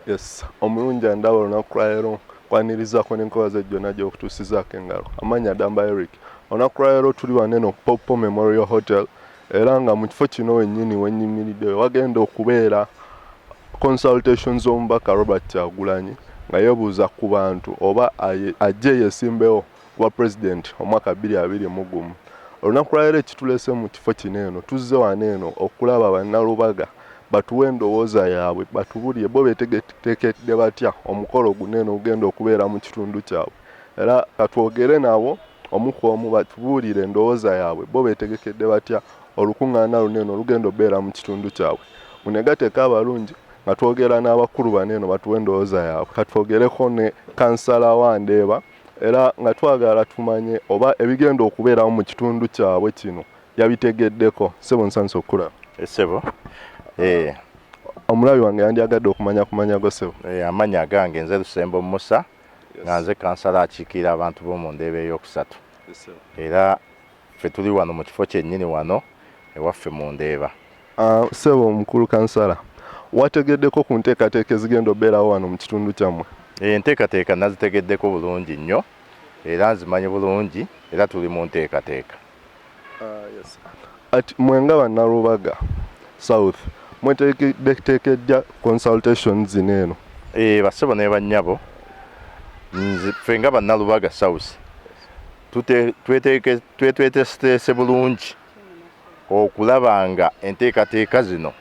Yes, omulungi andaba olunaku lwaleero nkwanirizaako n'enkobaze gyonna gy'okutuusizaako engalo. Amannya Damba Eric. Olunaku lwaleero tuli wano eno Popo Memorial Hotel era nga mu kifo kino wennyini wennyimiridde wagenda okubeera consultation z'omubaka Robert Kyagulanyi nga yeebuuza ku bantu oba ajje yesimbewo kuba president omwaka 2021. Olunaku lwaleero ekituleese mu kifo kino eno tuzze wano eno okulaba bannalubaga batuwe endowooza yaabwe batubulire bo betegetekedde batya omukolo guno eno ogenda okubeera mu kitundu kyabwe era katwogere nabo omu ku omu batubuulire endowooza yaabwe bo beetegekedde batya olukuŋŋaana luno eno olugenda obeera mu kitundu kyabwe. Munegateeko abalungi nga twogera n'abakulu bano eno batuwe endowooza yaabwe. Katwogereko ne kansala wa Ndeeba era nga twagala tumanye oba ebigenda okubeerawo mu kitundu kyabwe kino yabitegeddeko. Ssebo nsanyuse okukulaba. Ssebo. Eh. Omulabi wange yandyagadde okumanya ku mannya go ssebo. Eh, amannya agange nze Lusembo Musa nga nze kansala akiikirira abantu b'omu Ndeeba ey'okusatu era ffe tuli wano mu kifo kyennyini wano ewaffe mu Ndeeba. Ah, ssebo omukulu kansala, wategeddeko ku nteekateeka ezigenda obeerawo wano mu kitundu kyammwe? Eh, enteekateeka nazitegeddeko bulungi nnyo era nzimanyi bulungi era tuli mu nteekateeka. Ah, yes. Ati mwe nga bannalubaga South mweteekeddeteekeddya consultation zino eno? Eh, bassebo ne bannyabo, nze ffe nga bannalubaga South twetweteeseteese bulungi okulaba nga enteekateeka zino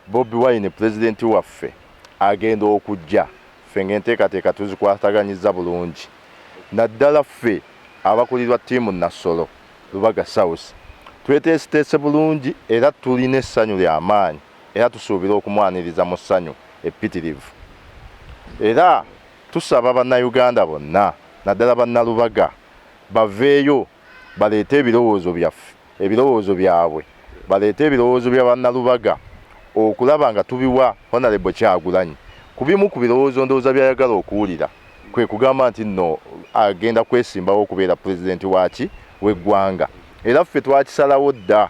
Bobi Wine pulezidenti waffe agenda okujja ffe ng'enteekateeka tuzikwataganyizza bulungi naddala ffe abakulirwa ttiimu Nassolo Lubaga South tweteeseteese bulungi era tulina essanyu lya maanyi era tusuubira okumwaniriza mu ssanyu eppitirivu era tusaba Bannayuganda bonna naddala Bannalubaga baveeyo baleete ebirowoozo byaffe ebirowoozo byabwe baleete ebirowoozo bya Bannalubaga okulaba nga tubiwa Honorable Kyagulanyi ku bimu ku birowoozo ndowooza by'ayagala okuwulira kwe kugamba nti nno agenda kwesimbawo okubeera pulezidenti waaki w'eggwanga era ffe twakisalawo dda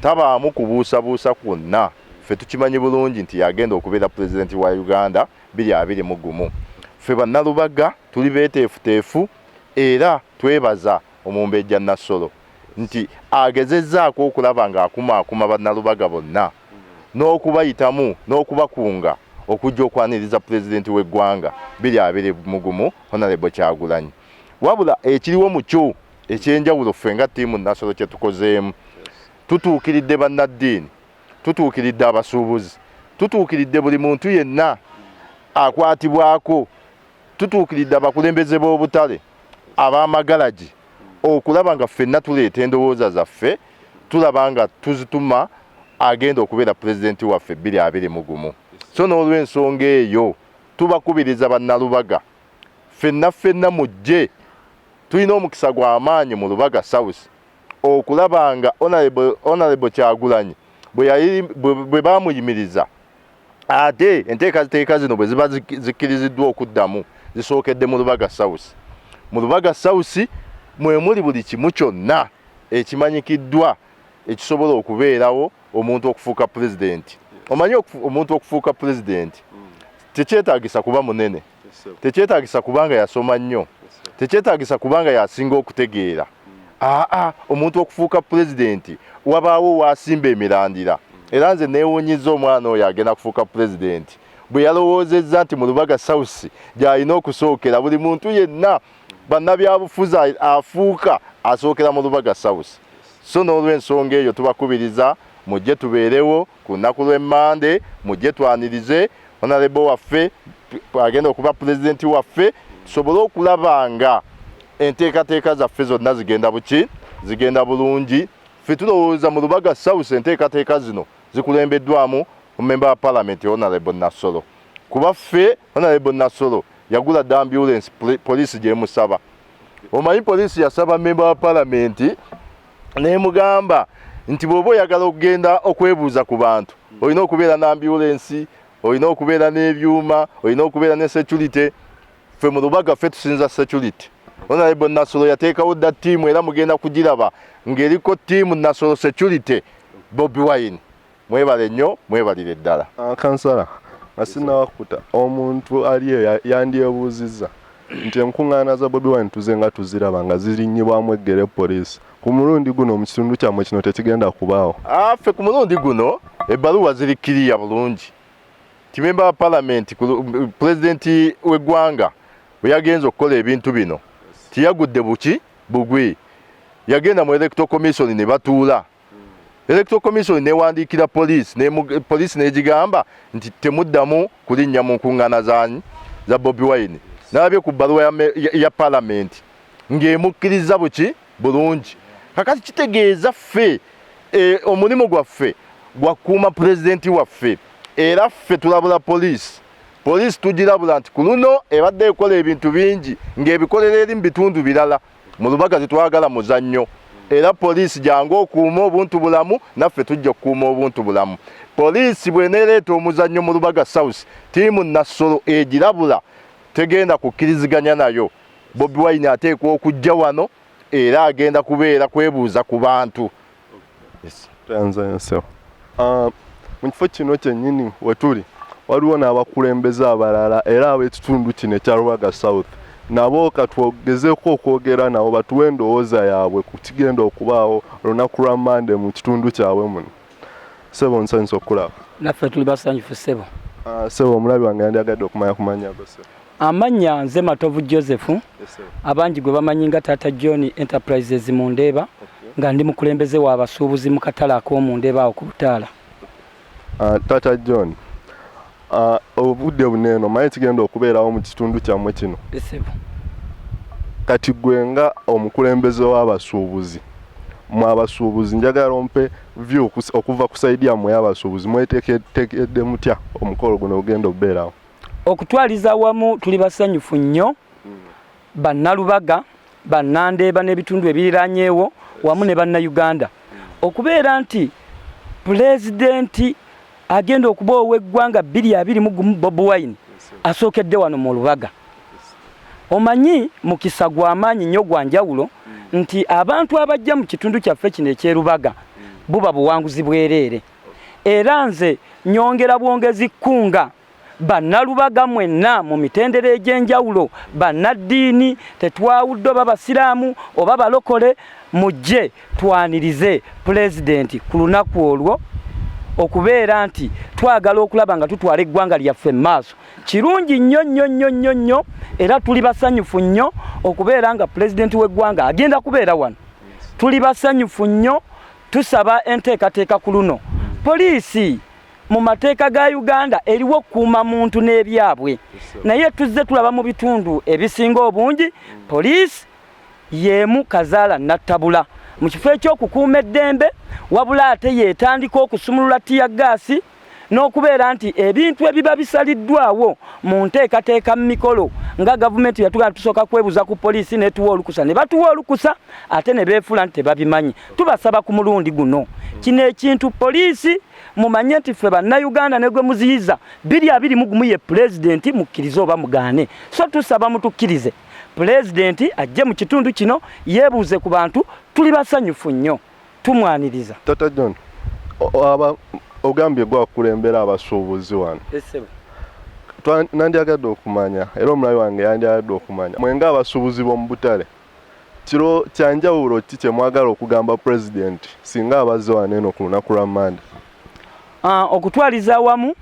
tabaamu kubuusabuusa kwonna ffe tukimanyi bulungi nti yagenda okubeera pulezidenti wa Uganda 2021 ffe Bannalubaga tuli beeteefuteefu era twebaza Omumbejja Nassolo nti agezezzaako okulaba ng'akumaakuma Bannalubaga bonna n'okubayitamu n'okubakunga okujja okwaniriza Pulezidenti w'eggwanga 2021 Honalebo Kyagulanyi. Wabula ekiriwo mu kyo eky'enjawulo ffe nga ttiimu Nassolo kye tukozeemu, tutuukiridde bannaddiini, tutuukiridde abasuubuzi, tutuukiridde buli muntu yenna akwatibwako Tutuukiridde abakulembeze b'obutale, ab'amagalagi okulaba nga ffenna tuleeta endowooza zaffe tulaba nga tuzituma agenda okubeera pulezidenti waffe 2021. So n'olwensonga eyo tubakubiriza Bannalubaga ffenna ffenna mujje tulina omukisa gwa maanyi mu Lubaga South okulaba nga Honorable Kyagulanyi bwe baamuyimiriza Ate enteekateeka zino bwe ziba zikkiriziddwa okuddamu zisookedde mu Lubaga South. Mu Lubaga South mwe muli buli kimu kyonna ekimanyikiddwa ekisobola okubeerawo omuntu okufuuka pulezidenti. Omanyi omuntu okufuuka pulezidenti tekyetaagisa kuba munene, tekyetaagisa kuba nga yasoma nnyo, tekyetaagisa kuba nga yasinga okutegeera. Aa, omuntu okufuuka pulezidenti wabaawo waasimba emirandira. Era nze neewuunyizza omwana oyo agenda kufuuka pulezidenti bwe yalowoozezza nti mu Lubaga South gy'alina okusookera. Buli muntu yenna bannabyabufuzi afuuka asookera mu Lubaga South. So n'olw'ensonga eyo tubakubiriza mujje tubeerewo ku lunaku lw'Emmande, mujje twanirize Honorable waffe agenda okuba pulezidenti waffe tusobole okulaba nga enteekateeka zaffe zonna zigenda buki zigenda bulungi. Ffe tulowooza mu Lubaga South enteekateeka zino zikulembeddwamu omumemba wa palamenti Honorable Nassolo kuba ffe Honorable Nassolo yagula dda ambulensi poliisi gyemusaba. Omanyi poliisi yasaba memba wa palamenti nemugamba nti bw'oba oyagala okugenda okwebuuza ku bantu olina okubeera n'ambulensi, olina okubeera n'ebyuma, olina okubeera ne security. Ffe mu Lubaga ffe tusinza security. Honorable Nassolo yateekawo dda ttiimu era mugenda kugiraba ng'eriko ttiimu Nassolo security Bobi Wine. Mwebale nnyo, mwebalire ddala. Ah, kansala, Nga sinnabakuta, omuntu ali eyo yandyebuuzizza nti enkuŋŋaana za Bobi Wine tuze nga tuziraba nga zirinnyibwamu eggere poliisi. Ku mulundi guno mu kitundu kyammwe kino tekigenda kubaawo? Ffe ku mulundi guno ebbaluwa ziri kiriya bulungi nti memba wa palamenti, pulezidenti w'eggwanga bwe yagenze okukola ebintu bino tiyagudde buki bugwi, yagenda mu Electoral Commission ne batuula. Electoral Commission newandiikira poliisi, poliisi negigamba nti temuddamu kulinnya mu nkuŋŋaana zanyi za Bobi Wine. Nalabye ku bbaluwa ya palamenti ng'emukkiriza buki bulungi. Kakati kitegeeza ffe omulimu gwaffe gwakuuma pulezidenti waffe, era ffe tulabula poliisi. Poliisi tugirabula nti ku luno ebadde ekola ebintu bingi ng'ebikolera eri mu bitundu birala, mu Lubaga tetwagala muzannyo. Era poliisi jangu okuuma obuntu bulamu, naffe tujja okukuuma obuntu bulamu. Poliisi bw'eneereeta omuzannyo mu Lubaga South, ttiimu Nassolo egirabula tegenda kukkiriziganya nayo. Bobi Wine ateekwa okujja wano era agenda kubeera kwebuuza ku bantu. Mu kifo kino kyennyini wetuli waliwo n'abakulembeze abalala era ab'ekitundu kino ekya Lubaga South, nabo katwogezeeko okwogera nabo batuwe endowooza yaabwe ku kigenda okubaawo olunaku lwa Mande mu kitundu kyabwe muno. Ssebo, nsanyusa okulaba. Naffe tuli basanyufu, ssebo. Ssebo, omulabi wange yandyagadde okumanya ku mannya go, ssebo. Amannya nze Matovu Joseph, abangi gwe bamanyi nga Taata John Enterprises mu Ndeeba, nga ndi mukulembeze w'abasuubuzi mu katale ak'omu Ndeeba awo ku Butaala. Taata John, obudde buno eno manyi kigenda okubeerawo mu kitundu kyammwe kino. Ssebo. Kati gwe nga omukulembeze w'abasuubuzi, mwe abasuubuzi njagala ompe view okuva ku side yammwe y'abasuubuzi, mweteeketeekedde mutya omukolo guno ogenda okubeerawo? Okutwaliza awamu tuli basanyufu nnyo, Bannalubaga, Bannandeeba n'ebitundu ebiriranyeewo wamu ne Bannayuganda, okubeera nti pulezidenti agenda okuba ow'eggwanga 2021 Bobi Wine asookedde wano mu Lubaga. Omanyi mukisa gw'amaanyi nnyo gwa njawulo nti abantu abajja mu kitundu kyaffe kino eky'eRubaga buba buwanguzi bwereere. Era nze nyongera bwongezi kkunga Bannalubaga mwenna mu mitendera egy'enjawulo, bannaddiini, tetwawudde oba basiraamu oba balokole, mujje twanirize pulezidenti ku lunaku olwo, okubeera nti twagala okulaba nga tutwala eggwanga lyaffe mu maaso. Kirungi nnyo nnyo nnyo nnyo nnyo, era tuli basanyufu nnyo okubeera nga pulezidenti w'eggwanga agenda kubeera wano. Tuli basanyufu nnyo, tusaba enteekateeka ku luno. Poliisi mu mateeka ga Uganda eriwo okukuuma muntu n'ebyabwe, naye tuzze tulaba mu bitundu ebisinga obungi poliisi y'emu kazaala nattabula mu kifo eky'okukuuma eddembe, wabula ate yeetandika okusumulula tear gas n'okubeera nti ebintu ebiba bisaliddwawo mu nteekateeka mu mikolo nga gavumenti yatugamba tusooka kwebuuza ku poliisi netuwa olukusa, ne batuwa olukusa ate ne beefuula nti tebabimanyi. Tubasaba ku mulundi guno kino ekintu poliisi mumanye nti ffe Bannayuganda ne gwe muziyiza 2021 ye pulezidenti, mukkirize oba mugaane. So tusaba mutukkirize pulezidenti ajje mu kitundu kino yeebuuze ku bantu, tuli basanyufu nnyo, tumwaniriza. Tata John, ogambye gwakulembera abasuubuzi wano. Nandyagadde okumanya, era omulabi wange yandyagadde okumanya, mwe nga abasuubuzi b'omu butale, kiro kyanjawulo ki kye mwagala okugamba pulezidenti singa abazze wano eno ku lunaku lwa Mande? Okutwaliza awamu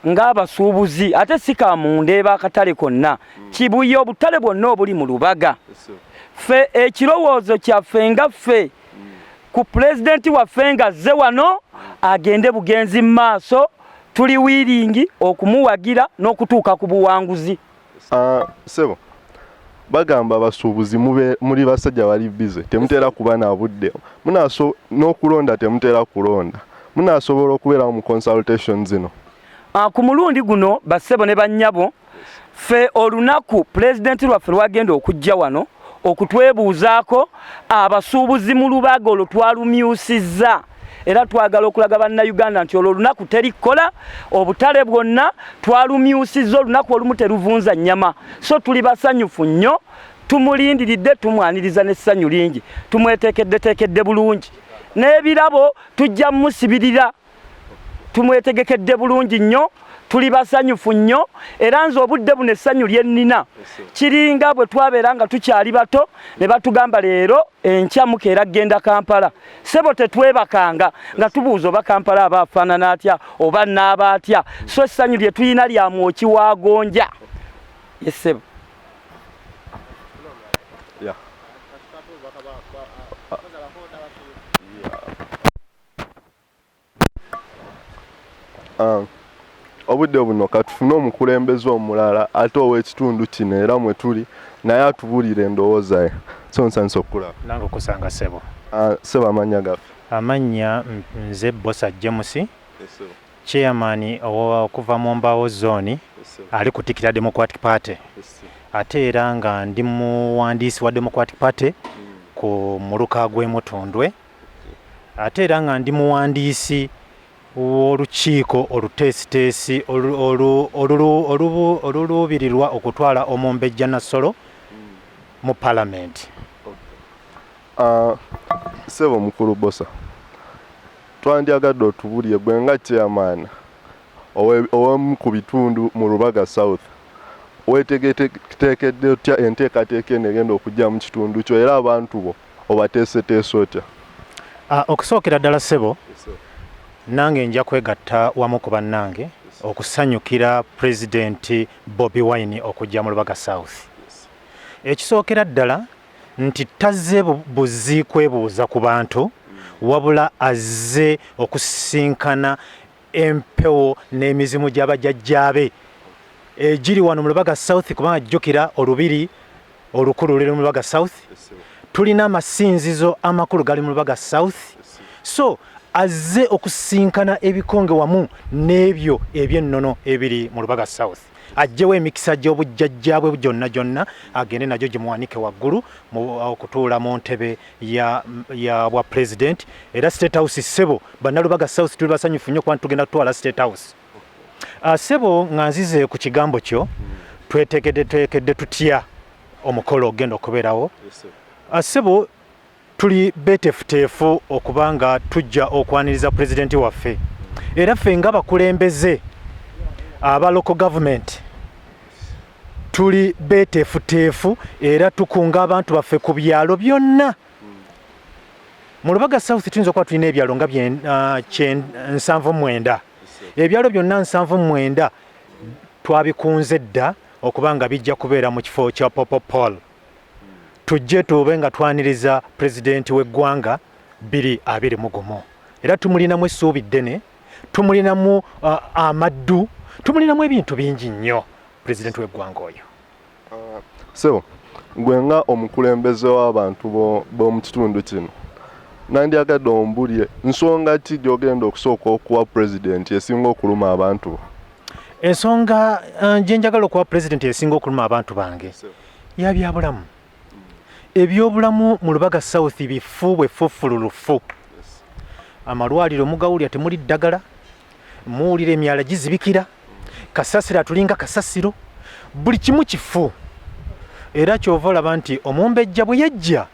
ng'abasuubuzi, ate si ka Mundeeba akatale konna, Kibuye, obutale bwonna obuli mu Lubaga, ffe ekirowoozo kyaffe nga ffe ku pulezidenti waffe ng'azze wano agende bugenzi mu maaso, tuli willing okumuwagira n'okutuuka ku buwanguzi. Ssebo, bagamba abasuubuzi muli basajja bali busy, temutera kuba na budde, n'okulonda temutera kulonda, munaasobola okubeerawo mu consultation zino? Ku mulundi guno, bassebo ne bannyabo, ffe olunaku pulezidenti lwaffe lwagenda okujja wano okutwebuuzaako abasuubuzi mu Lubaga olwo twalumyusizza, era twagala okulaga Bannayuganda nti olwo olunaku terikkola, obutale bwonna twalumyusizza, olunaku olumu teruvunza nnyama. So tuli basanyufu nnyo, tumulindiridde, tumwaniriza n'essanyu lingi, tumweteekeddeteekedde bulungi n'ebirabo tujja musibirira, tumwetegekedde bulungi nnyo. Tuli basanyufu nnyo, era nze obudde buno essanyu lye nnina kiringa bwe twabeera nga tukyali bato ne batugamba leero enkya mukeera kugenda Kampala. Ssebo tetwebakanga nga tubuuza oba Kampala aba afaanana atya oba naaba atya. So essanyu lye tulina lya mwoki wa gonja. Ye ssebo. Yeah. Ah, obudde buno katufune omukulembeze omulala ate ow'ekitundu kino era mwe tuli naye atubuulire endowooza ye. So nsanyuse okukulaba. Nange okusanga ssebo. Ah, ssebo amannya gaffe? Amannya nze Bbosa James, chairman okuva mu Mbaawo zooni ali ku tikiti ya Democratic Party ate era nga ndi muwandiisi wa Democratic Party ku muluka gw'e Mutundwe. Ate era nga ndi muwandiisi w'olukiiko oluteesiteesi oluluubirirwa okutwala Omumbejja Nassolo mu Palamenti. Ah, ssebo mukulu Bbosa, twandyagadde otubulire gwe nga chairman ow'omu ku bitundu mu Rubaga South, weetegeteekedde otya enteekateeka eno egenda okujja mu kitundu kyo era abantu bo obateeseteese otya? Ah, okusookera ddala ssebo, nange nja kwegatta wamu ku bannange okusanyukira Pulezidenti Bobi Wine okujja mu Lubaga South. Ekisookera ddala nti tazze buzzi kwebuuza ku bantu, wabula azze okusisinkana empewo n'emizimu gya bajjajjaabe egiri wano mu Lubaga South, kubanga jjukira olubiri olukulu luli mu Lubaga South, tulina amasinzizo amakulu gali mu Lubaga South, so azze okusisinkana ebikonge wamu n'ebyo eby'ennono ebiri mu Lubaga South, aggyewo emikisa gy'obujjajjaabwe gyonna gyonna agende nagyo gimuwanike waggulu okutuula mu ntebe ya, ya bwa president. Era State House ssebo, bannalubaga South tuli basanyufu nnyo kuba tugenda kutwala State House. Ssebo nga nzize ku kigambo kyo, twetekedde tutya omukolo ogenda okubeerawo? Ssebo tuli beeteefuteefu okuba nga tujja okwaniriza pulezidenti waffe, era ffe nga bakulembeze aba local government tuli beeteefuteefu era tukunga abantu baffe ku byalo byonna. Mu Lubaga South tuyinza okuba tulina ebyalo nga 79. Ebyalo byonna 79 twabikunze dda okuba nga bijja kubeera mu kifo kya Popo Paul. Tujje tube nga twaniriza pulezidenti w'eggwanga 2021, era tumulinamu essuubi ddene, tumulinamu amaddu, tumulinamu ebintu bingi nnyo pulezidenti w'eggwanga oyo. Ssebo gwe nga omukulembeze w'abantu b'omu kitundu kino, nandyagadde ombulye nsonga ki gy'ogenda okusooka okuwa pulezidenti esinga okuluma abantu bo? Ensonga gye njagala okuwa pulezidenti esinga okuluma abantu bange ya byabulamu. Ebyobulamu mu Lubaga South bifu bwe ffufululufu. Amalwaliro mugawulira temuli ddagala, muwulira emyala gizibikira, kasasiro atulinga kasasiro, buli kimu kifu. Era ky'ova olaba nti omumbejja bwe yajja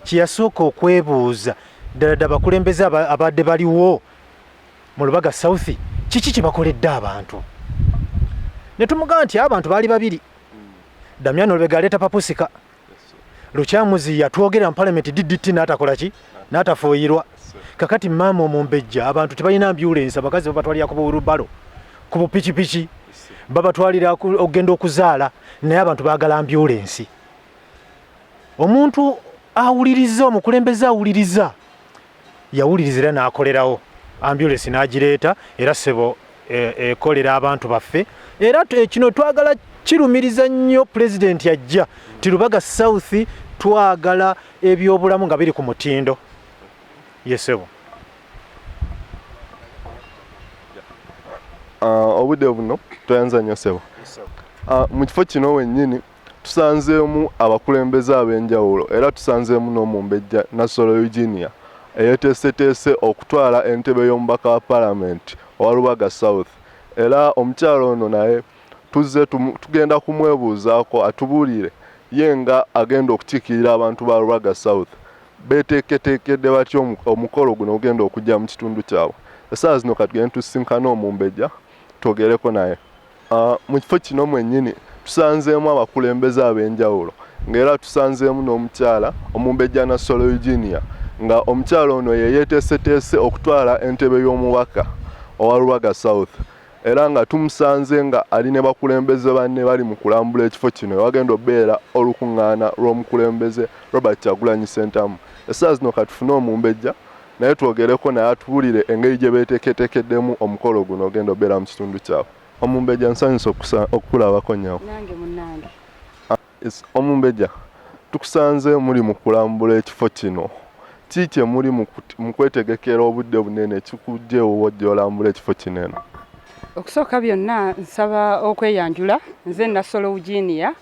kye yasooka okwebuuza ddala ddala abakulembeze abadde baliwo mu Lubaga South kiki kye bakoledde abantu. Ne tumugamba nti abantu baali babiri, Damiano Lubega aleeta papusika, Lukyamuzi yatwogera mu palamenti DDT n'atakola ki n'atafuuyirwa. Kakati maama omumbejja abantu tebalina ambulensi, abakazi babatwalira ku bulubalo ku bupikipiki, babatwalira okugenda okuzaala, naye abantu baagala ambulensi. Omuntu awuliriza, omukulembeze awuliriza, yawuliriza era n'akolerawo ambulensi n'agireeta, era ssebo ekolera abantu baffe. Era kino twagala kirumiriza nnyo pulezidenti ajja nti Lubaga South twagala ebyobulamu nga biri ku mutindo. Ye ssebo. Obudde buno tweyanza nnyo ssebo. Mu kifo kino wennyini tusanzeemu abakulembeze ab'enjawulo era tusanzeemu n'omumbejja Nassolo Eugenia eyeteeseteese okutwala entebe y'omubaka wa palamenti owa Lubaga South, era omukyala ono naye tuzze tugenda kumwebuuzaako atubuulire ye nga agenda okukiikirira abantu ba Lubaga South beeteeketeekedde batya omukolo guno ogenda okujja mu kitundu kyabwe. Essaawa zino katugende tusisinkane omumbejja twogereko naye. Mu kifo kino mwennyini tusanzeemu abakulembeze ab'enjawulo, ng'era tusanzeemu n'omukyala Omumbejja Nassolo Eugenia, nga omukyala ono ye yeeteeseteese okutwala entebe y'omubaka owa Lubaga South, era nga tumusanze nga ali ne bakulembeze banne bali mu kulambula ekifo kino ewagenda okubeera olukuŋŋaana lw'omukulembeze Robert Kyagulanyi Ssentamu. Essaawa zino katufune omumbejja naye twogereko naye atubulire engeri gye beeteeketeekeddemu omukolo guno ogenda okubeera mu kitundu kyabwe. Omumbejja, nsanyuse okukulabako nnyo. Nange munnange. Omumbejja, tukusanze muli mu kulambula ekifo kino. Ki kye muli mu kwetegekera obudde bunene ekikujja ewuwo gy'olambula ekifo kino eno? Okusooka byonna nsaba okweyanjula, nze Nassolo Eugenia,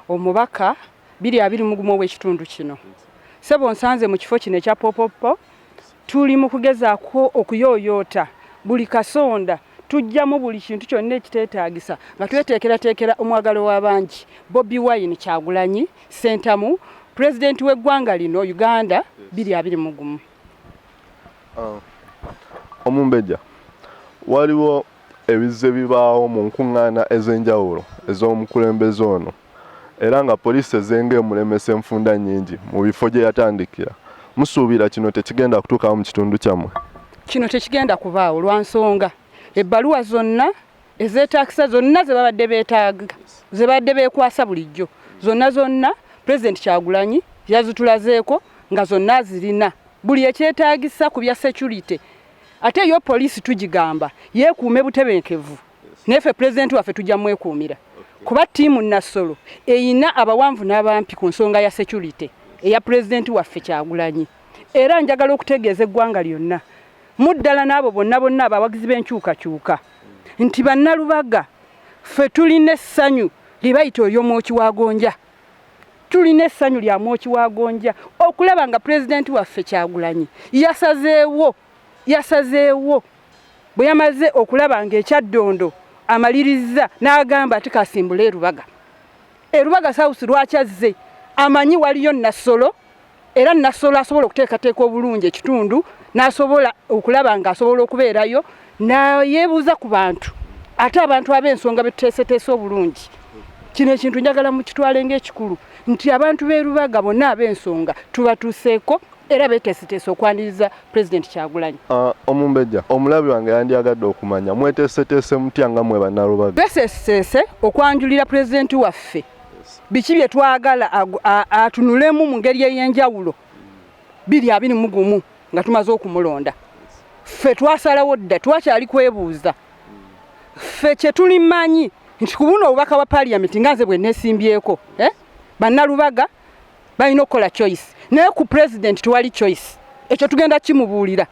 omubaka 2021 ow'ekitundu kino. Ssebo nsanze mu kifo kino ekya Popopo, tuli mu kugezaako okuyooyoota buli kasonda, tujjamu buli kintu kyonna ekiteetaagisa nga tweteekerateekera omwagalo w'abangi Bobi Wine Kyagulanyi Ssentamu, pulezidenti w'eggwanga lino Uganda 2021. Omumbejja, waliwo ebizze bibaawo mu nkuŋŋaana ez'enjawulo ez'omukulembeze ono, era nga poliisi ezenga emulemesa enfunda nnyingi mu bifo gye yatandikira. Musuubira kino tekigenda kutuukawo mu kitundu kyammwe? Kino tekigenda kubaawo lwa nsonga ebbaluwa zonna ezeetaagisa zonna ze babadde beetaaga, ze babadde beekwasa bulijjo zonna zonna Pulezidenti Kyagulanyi yazitulazeeko nga zonna azirina, buli ekyetaagisa ku bya security. Ate yo poliisi tugigamba yeekuume butebenkevu, naye ffe pulezidenti waffe tujja mwekuumira kuba ttiimu Nassolo eyina abawanvu n'abampi ku nsonga ya security eya pulezidenti waffe Kyagulanyi. Era njagala okutegeeza eggwanga lyonna muddala n'abo bonna bonna abawagizi b'enkyukakyuka nti Bannalubaga ffe tulina essanyu lye bayita ery'omwoki wa gonja. Tulina essanyu lya mwoki wa gonja okulaba nga pulezidenti waffe Kyagulanyi yasazeewo yasazeewo bwe yamaze okulaba ng'ekyaddondo amalirizza n'agamba ati kasimbule erubaga erubaga South. Lwaki azze? Amanyi waliyo Nassolo, era Nassolo asobola okuteekateeka obulungi ekitundu n'asobola okulaba ng'asobola okubeerayo nayeebuuza ku bantu, ate abantu ab'ensonga betuteeseteese obulungi. Kino ekintu njagala mukitwale ng'ekikulu nti abantu b'e Rubaga bonna ab'ensonga tubatuuseeko era beeteeseteese okwaniriza Pulezidenti Kyagulanyi. Omumbejja, omulabi wange yandyagadde okumanya mweteeseteese mutya nga mwe Bannalubaga? Tweteeseteese okwanjulira pulezidenti waffe biki bye twagala atunulemu mu ngeri ey'enjawulo 2021 nga tumaze okumulonda. Ffe twasalawo dda, twakyali kwebuuza. Ffe kye tulimanyi nti ku buno obubaka bwa parliament nga nze bwe neesimbyeko, Bannalubaga balina okukola choice, naye ku president tewali choice. Ekyo tugenda kimubuulira.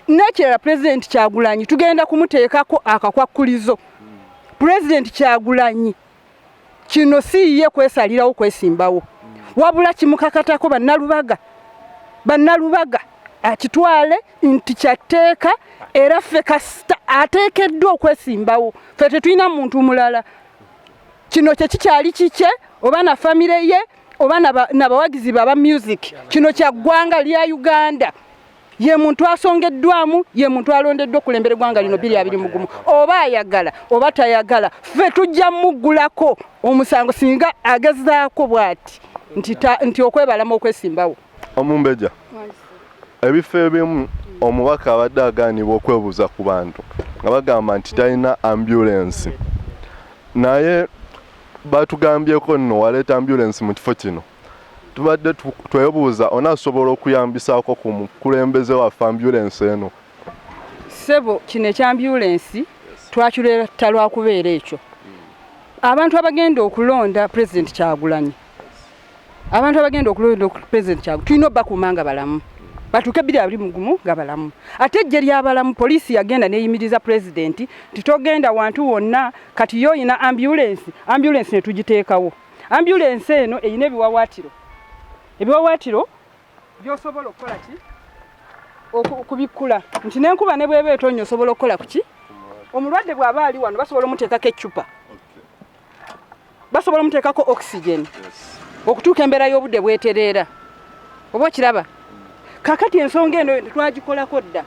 N'ekirala, Pulezidenti Kyagulanyi tugenda kumuteekako akakwakkulizo. Pulezidenti Kyagulanyi kino si ye kwesalirawo kwesimbawo, wabula kimukakatako. Bannalubaga, Bannalubaga akitwale nti kyatteeka, era ffe kasita ateekeddwa okwesimbawo, ffe tetulina muntu mulala. Kino kye kikyali kikye oba na famire ye oba nabawagizi baba music, kino kya ggwanga lya Uganda. Ye muntu asongeddwamu, ye muntu alondeddwa okulembera eggwanga lino 2021, oba ayagala oba tayagala, ffe tujja muggulako omusango singa agezaako bw'ati nti okwebalamu okwesimbawo. Omumbejja, ebifo ebimu omubaka abadde agaanibwa okwebuuza ku bantu nga bagamba nti talina ambulensi, naye batugambyeko nno waleeta ambulensi mu kifo kino. Tubadde twebuuza onaasobola okuyambisaako ku mukulembeze waffe ambulensi eno? Ssebo, kino ekya ambulensi twakireeta lwakubeera ekyo abantu abagenda okulonda Pulezidenti Kyagulanyi, abantu abagenda okulonda Pulezidenti Kyagulanyi tulina obakuuma nga balamu, batuuke 2021 nga balamu. Ate ejje ly'abalamu, poliisi yagenda neyimiriza pulezidenti nti togenda wantu wonna, kati yo oyina ambulensi. Ambulensi ne tugiteekawo. Ambulensi eno erina ebiwawaatiro, ebiwawaatiro by'osobola okukola ki okubikkula nti n'enkuba ne bw'eba etonnya osobola okukola kuki. Omulwadde bw'aba ali wano basobola omuteekako eccupa, basobola omuteekako oxygen okutuuka embeera y'obudde bwetereera, oba okiraba. Kakati ensonga eno twagikolako dda.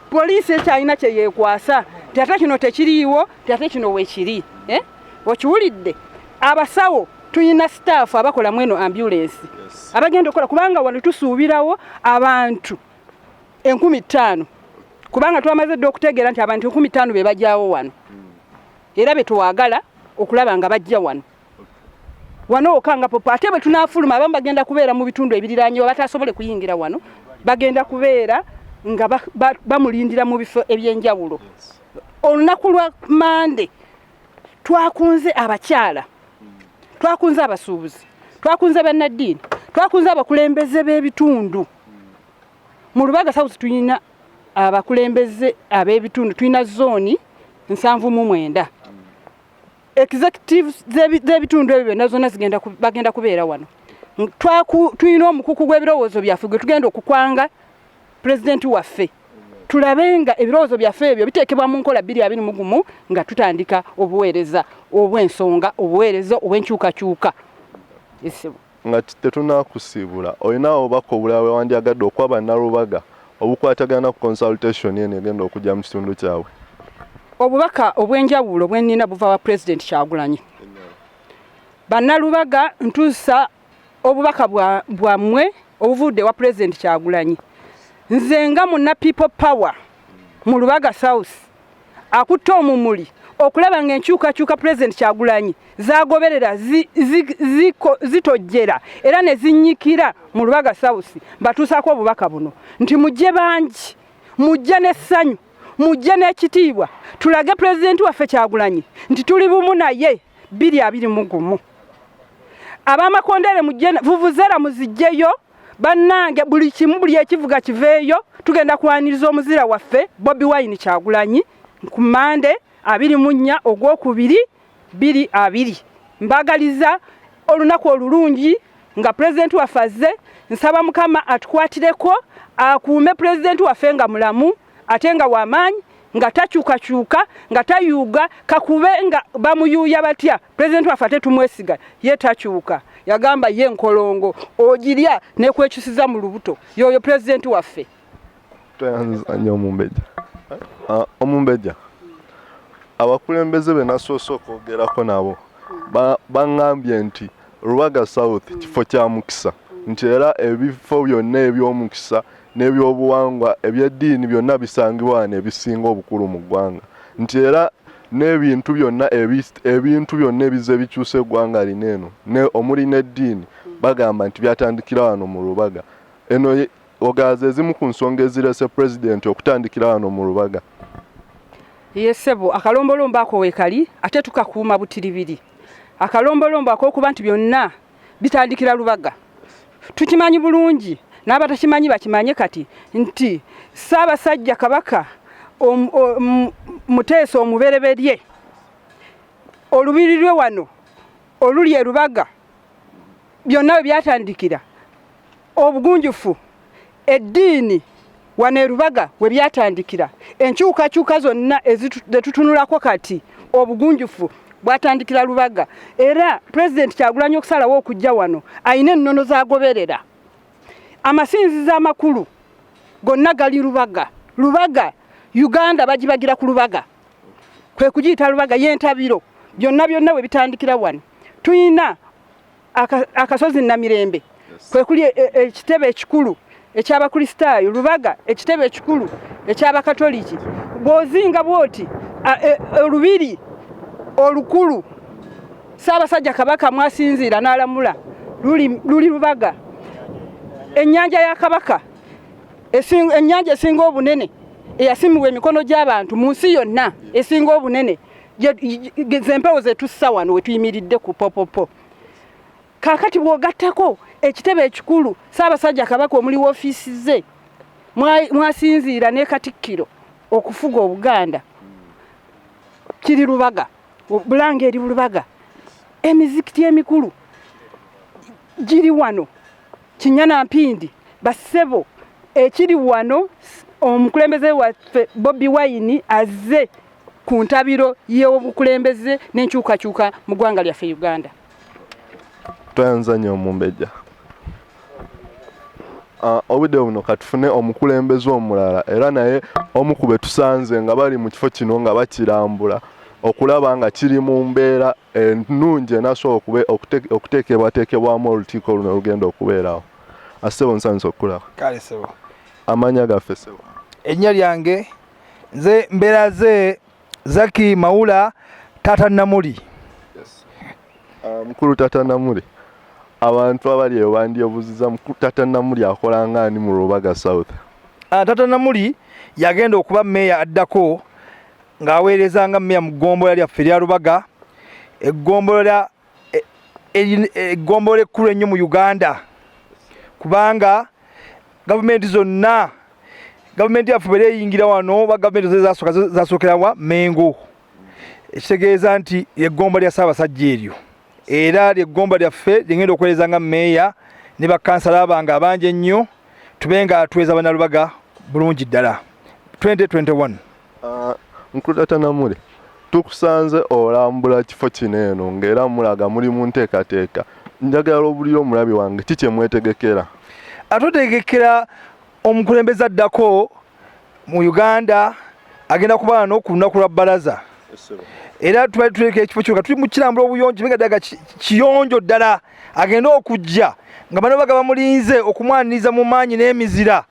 Poliisi ekyalina kye yeekwasa Nti ate kino tekiriiwo, nti ate kino weekiri. Eh? Okiwulidde? Abasawo tulina staff abakola mu eno ambulance abagenda okukola, kubanga wano tusuubirawo abantu 5000, kubanga twamaze dda okutegeera nti abantu 5000 be bajjawo wano, era be twagala okulaba nga bajja wano wano okanga popo. Ate bwe tunaafuluma, abamu bagenda kubeera mu bitundu ebiriraanyewo batasobole kuyingira wano, bagenda kubeera nga bamulindira mu bifo ebyenjawulo. Olunaku lwa Mande twakunze abakyala, twakunze abasuubuzi, twakunze bannaddiini, twakunze abakulembeze b'ebitundu. Mu Lubaga South tulina abakulembeze ab'ebitundu, tulina zooni 79. Executive z'ebitundu ebyo byonna zonna bagenda kubeera wano. Tulina omukuku gw'ebirowoozo byaffe gwe tugenda okukwanga pulezidenti waffe, tulabe nga ebirowoozo byaffe ebyo biteekebwa mu nkola 2021 nga tutandika obuweereza obw'ensonga, obuweereza obw'enkyukakyuka. Nga tetunakusiibula, olina obubaka obulala bwe wandyagadde okuwa Bannalubaga obukwatagana ku consultation eno egenda okujja mu kitundu kyabwe? Obubaka obw'enjawulo bwe nnina buva wa Pulezidenti Kyagulanyi. Bannalubaga, ntuusa obubaka bwammwe obuvudde wa Pulezidenti Kyagulanyi. Nze nga munna People Power mu Lubaga South akutte omumuli okulaba ng'enkyukakyuka Pulezidenti Kyagulanyi zagoberera zitojjera era ne zinnyikira mu Lubaga South, mbatuusaako obubaka buno nti mujje bangi, mujje n'essanyu, mujje n'ekitiibwa, tulage Pulezidenti waffe Kyagulanyi nti tuli bumu naye 2021. Ab'amakondere mujje, vuvuzera muzijjeyo bannange, buli kimu, buli ekivuga kiveeyo. Tugenda kwaniriza omuzira waffe Bobi Wine Kyagulanyi ku Mande 24 ogwokubiri 2020. Mbagaliza olunaku olulungi nga pulezidenti waffe azze. Nsaba Mukama atukwatireko, akuume pulezidenti waffe nga mulamu ate nga wamaanyi, nga takyukakyuka, nga tayuuga, kakube nga bamuyuuya batya. Pulezidenti waffe ate tumwesiga, ye takyuka. Yagamba ye nkolongo ogirya nekwekyusiza mu lubuto. Yoyo pulezidenti waffe. Tweyanza nnyo Omumbejja. Omumbejja, abakulembeze be nasoose okwogerako nabo baŋŋambye nti Lubaga South kifo kya mukisa, nti era ebifo byonna eby'omukisa n'ebyobuwangwa, eby'eddiini byonna bisangibwa wano ebisinga obukulu mu ggwanga, nti era n'ebintu byonna ebintu byonna ebizze bikyusa eggwanga lino eno omuli n'eddiini, bagamba nti byatandikira wano mu Lubaga. Eno ogaaza ezimu ku nsonga ezireese pulezidenti okutandikira wano mu Lubaga? Ye ssebo, akalombolombo ako weekali ate tukakuuma butiribiri. Akalombolombo ak'okuba nti byonna bitandikira Lubaga tukimanyi bulungi, n'abatakimanyi bakimanye kati nti Ssaabasajja Kabaka Muteesa omubereberye, olubiri lwe wano oluli e Lubaga byonna we byatandikira, obugunjufu, eddiini wano e Lubaga we byatandikira, enkyukakyuka zonna zetutunulako kati, obugunjufu bwatandikira Lubaga. Era Pulezidenti Kyagulanyi okusalawo okujja wano alina ennono zagoberera. Amasinzizo amakulu gonna gali Lubaga. Lubaga Uganda bagibagira ku Lubaga, kwe kugiyita Lubaga y'entabiro, byonna byonna we bitandikira wano. Tulina akasozi Namirembe, kwe kuli ekitebe ekikulu eky'Abakristaayo, Lubaga ekitebe ekikulu eky'Abakatoliki. Bw'ozinga bw'oti olubiri olukulu Ssaabasajja Kabaka mwasinziira n'alamula luli Lubaga. Ennyanja ya Kabaka, ennyanja esinga obunene eyasimibwa emikono gy'abantu mu nsi yonna, esinga obunene, zempewo zetussa wano we tuyimiridde ku popopo. Kaakati bw'ogattako ekitebe ekikulu Ssaabasajja Kabaka omuli woofiisi ze mwasinziira ne Katikkiro okufuga Obuganda, kiri Lubaga, Bulange eri Lubaga. Emizikiti emikulu giri wano, Kinyana Mpindi. Bassebo, ekiri wano, omukulembeze waffe Bobi Wine azze ku ntabiro y'obukulembeze n'enkyukakyuka mu ggwanga lyaffe Uganda. Tweyanza nnyo Omumbejja. Obudde buno katufune omukulembeze omulala era naye omu ku be tusanze nga bali mu kifo kino nga bakirambula okulaba nga kiri mu mbeera ennungi enasobola okuteekebwateekebwamu olukiiko luno olugenda okubeerawo. Assebo, nsanyuse okukulaba. Kale ssebo. Amannya gaffe ssebo? Erinnya lyange nze Mberaze Zaki Mawula Taata Namuli. Mukulu Taata Namuli, abantu abali eyo bandyebuuziza mukulu Taata Namuli akola nga ani mu Rubaga South? Taata Namuli yagenda okuba mmeeya addako ng'aweereza nga mmeeya mu ggombolola lyaffe erya Rubaga, eggombolola eggombolola ekkulu ennyo mu Uganda, kubanga gavumenti zonna, gavumenti yaffe bwera eyingira wano oba gavumenti zasooka zasookera wa Mengo, ekitegeeza nti ly'eggomba lya Ssaabasajja eryo era ly'eggomba lyaffe lyengenda okuweereza nga mmeeya ne bakansala bange abangi ennyo, tube nga tuweereza Bannalubaga bulungi ddala 2021. Mukulu Taata Namuli, tukusanze olambula kifo kino eno ng'era mulaga muli mu nteekateeka. Njagala obulire omulabi wange ki kye mwetegekera? Atutegekera omukulembeze addako mu Uganda agenda kuba wano ku lunaku lwa bbalaza, era tubadde tuleka ekifo kino nga tuli mu kirambula obuyonjo nga ddala kiyonjo ddala, agenda okujja nga Bannalubaga bamulinze okumwaniriza mu maanyi n'emizira,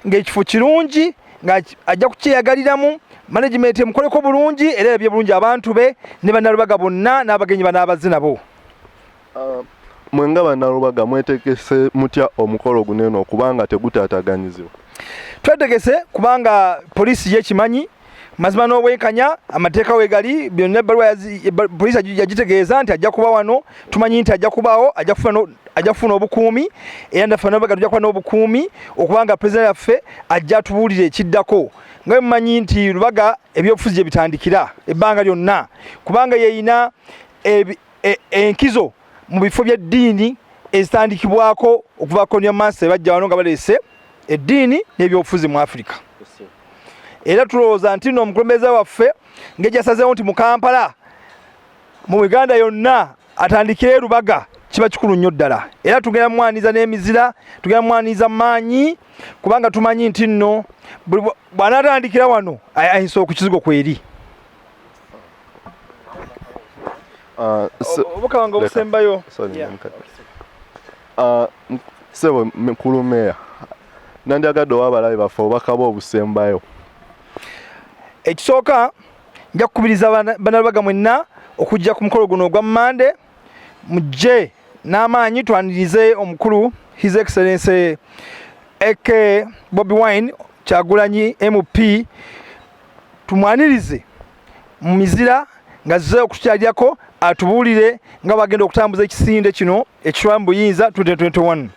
ng'ekifo kirungi nga ajja kukyeyagaliramu, management emukoleko bulungi era erabye bulungi abantu be ne Bannalubaga bonna n'abagenyi banaabaze nabo. Mwe nga Bannalubaga mwetegese mutya omukolo guno eno okubanga tegutaataganyizibwa? Twetegese kubanga poliisi yekimanyi mazima n'obwenkanya, amateeka wegali byonna, ebbaluwa poliisi yagitegeeza nti ajja kuba wano, tumanyi nti ajja kubaawo, ajja kufuna obukuumi, era naffe Bannalubaga tujja kuba n'obukuumi okubanga pulezidenti yaffe ajja atubuulira ekiddako. Nga bwe mumanyi nti Lubaga ebyobufuzi gye bitandikira ebbanga lyonna, kubanga yeyina enkizo mu bifo by'eddiini ezitandikibwako okuva colonial master bajja wano nga baleese eddiini n'ebyobufuzi mu Africa. Era tulowooza nti nno omukulembeze waffe ng'egyasazeewo nti mu Kampala, mu Uganda yonna atandikire Lubaga, kiba kikulu nnyo ddala, era tugenda mwaniriza n'emizira, tugenda mwaniriza maanyi, kubanga tumanyi nti nno bw'anaatandikira wano ayinza okukizigo kweri. Obubaka wange obusembayo. Ssebo mukulu meeya, nandyagadde owa abalabi baffe obubaka bwe obusembayo. Ekisooka, nja kukubiriza Bannalubaga mwenna okujja ku mukolo guno ogwa Mmande, mujje n'amaanyi twanirize omukulu His Excellency AK Bobi Wine Kyagulanyi MP, tumwanirize mu mizira nga zze okutukyalirako atubuulire nga bagenda okutambuza ekisinde kino ekitwala mu buyinza 2021.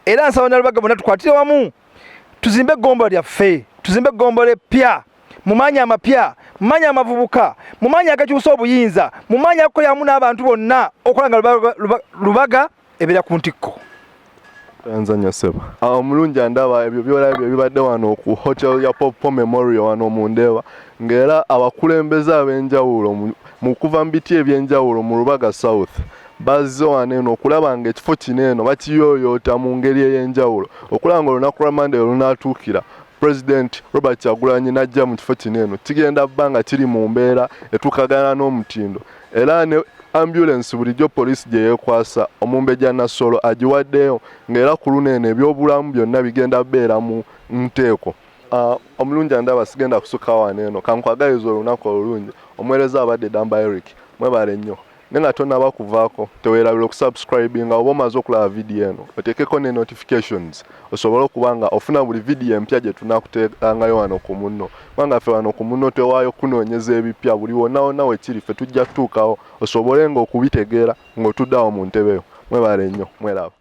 Era nsaba Bannalubaga bonna tukwatire wamu tuzimbe eggombolola lyaffe, tuzimbe eggombolola eppya mu maanyi amapya, mu maanyi amavubuka, mu maanyi agakyusa obuyinza, mu maanyi agakolera wamu n'abantu bonna okola nga Lubaga ebeera ku ntikko. Nza nnyo ssebo. Omulungi andaba, ebyo byolabye ebibadde wano ku hotel ya Popo Memorial wano mu Ndeeba, ng'era abakulembeze ab'enjawulo mu kuva mu biti eby'enjawulo mu Rubaga South bazze wano eno okulaba ng'ekifo kino eno bakiyooyoota mu ngeri ey'enjawulo, okulaba ng'olunaku lwa Monday olunaatuukira President Robert Kyagulanyi n'ajja mu kifo kino eno kigenda bba nga kiri mu mbeera etuukagana n'omutindo. Era ne ambulance bulijjo poliisi gye yeekwasa Omumbejja Nassolo agiwaddeyo, ng'era ku luno eno ebyobulamu byonna bigenda beera mu nteeko. Omulungi andaba, sigenda kusukka wano eno, kankwagaliza olunaku olulungi. Omuweereza abadde Damba Eric, mwebale nnyo. Naye nga tonaba kuvaako, teweerabira okusubscribinga oba omaze okulaba vidiyo eno, oteekeko ne notifications osobole okuba nga ofuna buli vidiyo empya gye tunakuteekangayo wano ku Munno, kubanga ffe wano ku Munno twewaayo kunoonyeza ebipya buli wonna wonna wekiri, ffe tujja kutuukawo osobole nga okubitegeera ng'otudde awo mu ntebe yo. Mwebale nnyo, mweraba.